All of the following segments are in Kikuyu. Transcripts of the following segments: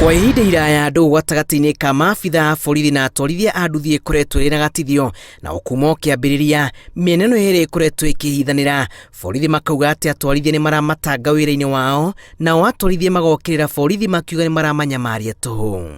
Kwa ihinda iraya ndũgũ gatagatĩ-inĩ ka maabitha a borithi na atwarithia a nduthi ĩkoretwo ĩrĩ na gatithio na o kuma ũkĩambĩrĩria mĩena ĩno yerĩ ĩkoretwo ĩkĩhithanĩra. Borithi makauga atĩ atwarithia nĩ maramatanga wĩra-inĩ wao, nao atwarithia magokĩrĩra borithi makiuga nĩ maramanyamaria tũhũ.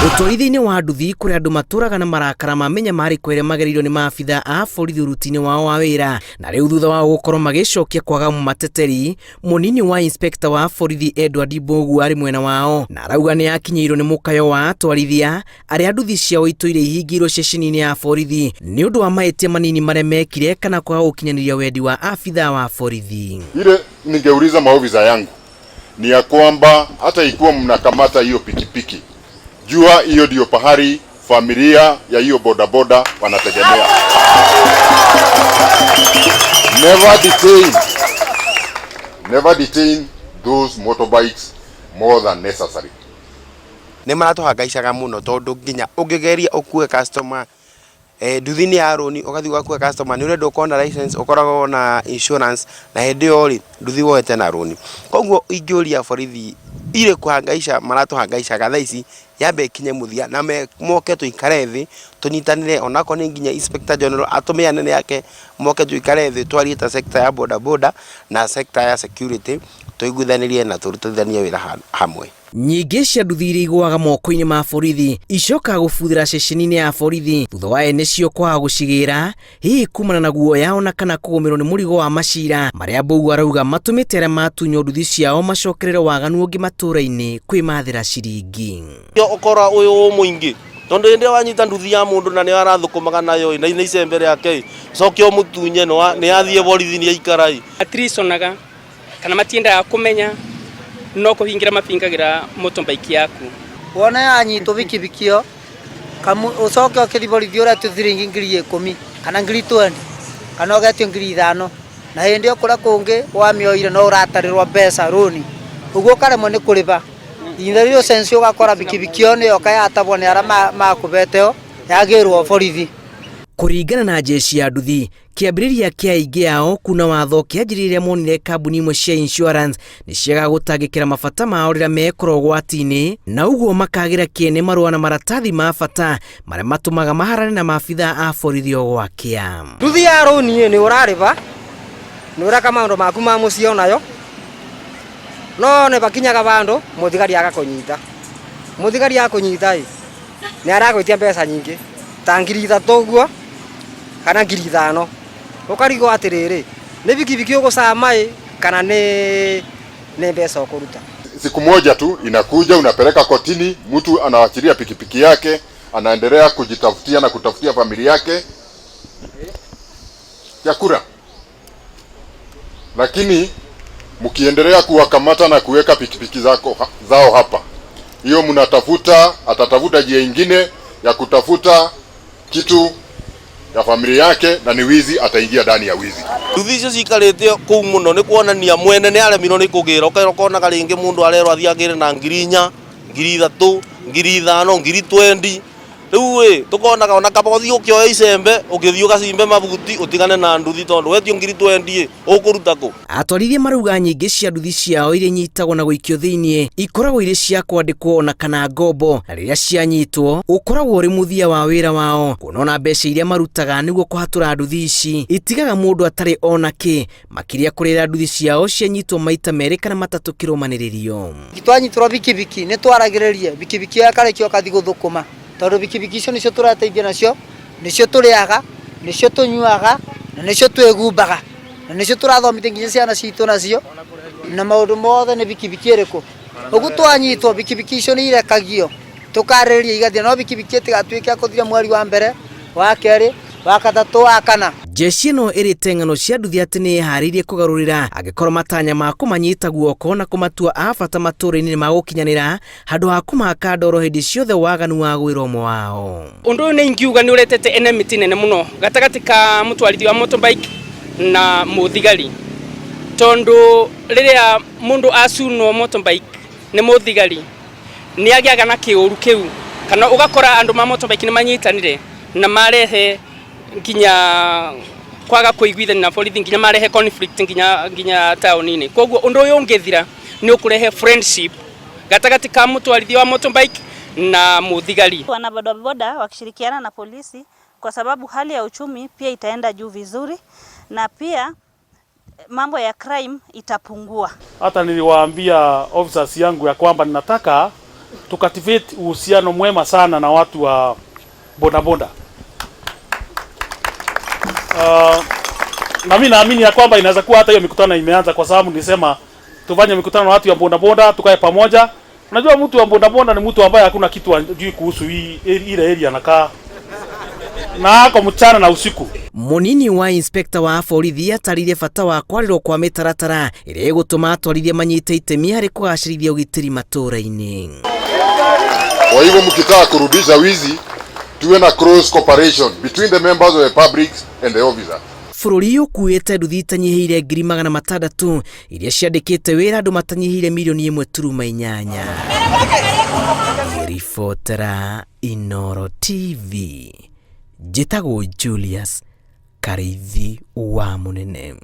Ũtwarithia-inĩ wa nduthi kũrĩa andũ matũraga na marakara ma mĩnyamarĩko ĩrĩa magereirwo nĩ maabitha a borithi ũruti-inĩ wao wa wĩra, na rĩu thutha wao gũkorwo magĩcokia kwaga mateteri, mũnini wa inspector wa borithi Edward Mbogu arĩ mwena wao na arauga nĩ akinyĩirwo nĩ mũkayo wa atwarithia arĩa nduthi ciao itũire ihingĩirwo ceceni-inĩ ya borithi nĩ ũndũ wa mahĩtia manini marĩa mekire kana kwaga gũkinyanĩria wendi wa abithaa wa borithi. Ile ningeuliza maofisa yangu ni ya kwamba hata ikiwa mnakamata hiyo pikipiki, jua hiyo ndio pahali familia ya hiyo bodaboda wanategemea. Never detain, never detain those motorbikes more than necessary. Nĩ maratũhangaicaga mũno tondũ nginya ũngĩgeria ũkue customer nduthi-inĩ ya rũni ũgathiĩ ũgakua customer nĩ ũrendwo ũkorwo na license, ũkoragwo na insurance na hĩndĩ ĩyo rĩ nduthi woete na rũni. Koguo ingĩũria borithi irĩ kũhangaica maratũhangaicaga thaa ici yambe ĩkinye mũthia na moke tũikare thĩ tũnyitanĩre onakorwo nĩ nginya Inspector General atũme anene ake moke tũikare thĩ twarie ta sector ya bodaboda na sector ya security tũiguithanĩrie na tũrutithanie wĩra hamwe. Nyingĩ cia nduthi iria igũaga moko-inĩ ma borithi icokaga gũbuthĩra ceceni-inĩ ya borithi thutha wa ene cio kwaga gũcigĩra, hihi kumana na guoya ona kana kũgũmĩrwo nĩ mũrigo wa macira marĩa Mbũgua arauga matũmĩte arĩa matunywo nduthi ciao macokerere waganu ũngĩ matũra-inĩ kwĩmathĩra ciringi. Ũkora ũyũ mũingĩ tondũ hĩndĩ ĩrĩa wanyita nduthi ya mũndũ na nĩyo arathũkũmaga nayo na nĩ icembe rĩake, coke ũmũtunye nĩ athiĩ borithi nĩ aikara. Matiriconaga kana matiendaga kũmenya no kũhingira mabingagira motorbike yaku. Wona yanyitwo bikibiki ĩyo ũcoke ũkĩthi borithi ũretio ciringi 10,000 kana 20,000 kana ũgetio 5,000 na hĩndĩ ĩyo kũrĩa kũngĩ wamĩoire no ũratarĩrwo mbeca rũni ũguo ũkaremwo nĩ kũrĩba. In the real sense ũgakora bikibiki ĩyo nĩyoka yatabwo nĩ arĩa makũbete yo yagĩrwo borithi. Kũringana na jeshi ya nduthi, kĩambĩrĩria kĩa aingĩ ao kuna watho kĩanjĩrĩria rĩrĩa monire kambuni imwe cia insurance nĩ ciagaga gũtangĩkĩra mabata mao rĩrĩa mekorwo ũgwati-inĩ, na ũguo makagĩra kĩene marũa na maratathi ma bata marĩa matũmaga maharane na maabitha a borithi o gwakĩa. Nduthi ya rũni nĩ ũrarĩba, nĩ ũreka maũndũ maku ma mũciĩ onayo, no nĩ bakinyaga bandũ mũthigari agakũnyita. Mũthigari akũnyita ĩ, nĩ aragwĩtia mbeca nyingĩ ta 3,000 ũguo kana 5,000. Ũkarigwo atĩrĩrĩ, nĩ bikibiki ũgũcama ĩ kana nĩ mbeca ũkũruta. Siku moja tu inakuja, unapeleka kotini, mtu anawachilia pikipiki yake, anaendelea kujitafutia na kutafutia familia yake chakula. Lakini mkiendelea kuwakamata na kuweka pikipiki zao hapa, hiyo mnatafuta, atatafuta njia ingine ya kutafuta kitu ya familia yake, na ni wizi, ataingia ndani ya wizi. Nduthi icio ciikarĩte kũu mũno nĩ kuonania mwene nĩ aremirwo nĩ kũgĩra, ũkonaga rĩngĩ mũndũ arerwo athiĩ agĩre na 4,000, 3,000, 5,000, 20,000. Rĩu ĩ tũkonaga ona kaba ũthiĩ ũkĩoya icembe ũgĩthiĩ ũgacimbe mabuti ũtigane na nduthi tondũ wetio 20,000 ĩ ũkũruta kũ? Atwarithia marauga nyingĩ cia nduthi ciao iria inyitagwo na gũikio thĩinĩ ikoragwo irĩ cia kwandĩkwo ona kana ngombo, na rĩrĩa cianyitwo ũkoragwo ũrĩ mũthia wa wĩra wao, kuona ona mbeca iria marutaga nĩguo kũhatũra nduthi ici itigaga mũndũ atarĩ ona kĩ, makĩria kũrĩ rĩrĩa nduthi ciao cianyitwo maita merĩ kana matatũ kĩrũmanĩrĩrio. Twanyitĩrwo bikibiki nĩ twaragĩrĩrie bikibiki ĩyo ĩkarekio ĩgathiĩ gũthũkũma, tondũ bikibiki icio nĩcio tũrateithia nacio, nĩcio tũrĩaga, nĩcio tũnyuaga na nĩcio twĩgumbaga na nĩcio tũrathomithia nginya ciana citũ nacio, na maũndũ mothe nĩ bikibiki ĩrĩkũ. Ũguo twanyitwo bikibiki icio nĩ irekagio tũkarĩrĩria igathiĩ, no bikibiki ĩtigatuĩke ya kũthira mweri wa mbere, wa kerĩ, Wa gatatũ, wa kana. Jeshi ĩno ĩrĩte ng'ano cia nduthi atĩ nĩ ĩharĩirie kũgarũrĩra angĩkorwo matanya ma kũmanyita guoko na kũmatua a bata matũũra-inĩ nĩ magũkinyanĩra handũ ha kũmahaka ndoro hĩndĩ ciothe waganu wa gwĩra ũmwe wao. Undu uyu ni ingiuga ni uretete enmity nene muno gatagati ka mutwarithia wa motorbike na muthigari, tondu riria mundu acunwo motorbike ni muthigari ni agiaga na kiuru kiu, kana ugakora andu ma motorbike ni manyitanire na marehe nginya kwaga kuiguithania na borithi, nginya marehe conflict nginya taoni-ini. Koguo undu uyu ungithira ni ukurehe friendship gatagati ka mutwarithia wa motorbike na muthigari. Wana bodaboda wakishirikiana na polisi, kwa sababu hali ya uchumi pia itaenda juu vizuri, na pia mambo ya crime itapungua. Hata niliwaambia officers yangu ya kwamba ninataka tucultivate uhusiano mwema sana na watu wa bodaboda. Na mimi naamini ya kwamba inaweza kuwa hata hiyo mikutano imeanza, kwa sababu nilisema tufanye mikutano na watu ya bodaboda, tukae pamoja. Unajua mtu wa bodaboda ni mtu ambaye hakuna kitu ajui kuhusu hii ile area anakaa, na ako mchana na usiku. Munini wa inspector wa borithi atarire bata wa kwarĩrwo kwa mĩtaratara ĩrĩa ĩgũtũma atwarithia manyite itemi harĩ kũgacĩrithia ũgitĩri matũũra-inĩ. Kwa hivyo mkitaka kurudisha wizi, tuwe na close cooperation between the members of the public and the officer. Bũrũri ũkuĩte nduthi itanyihĩire 600,000 iria ciandĩkĩte wĩra andũ matanyihĩire milioni 1.8. Ribotera Inooro TV, njĩtagwo Julius Karĩithi wa Mũnene.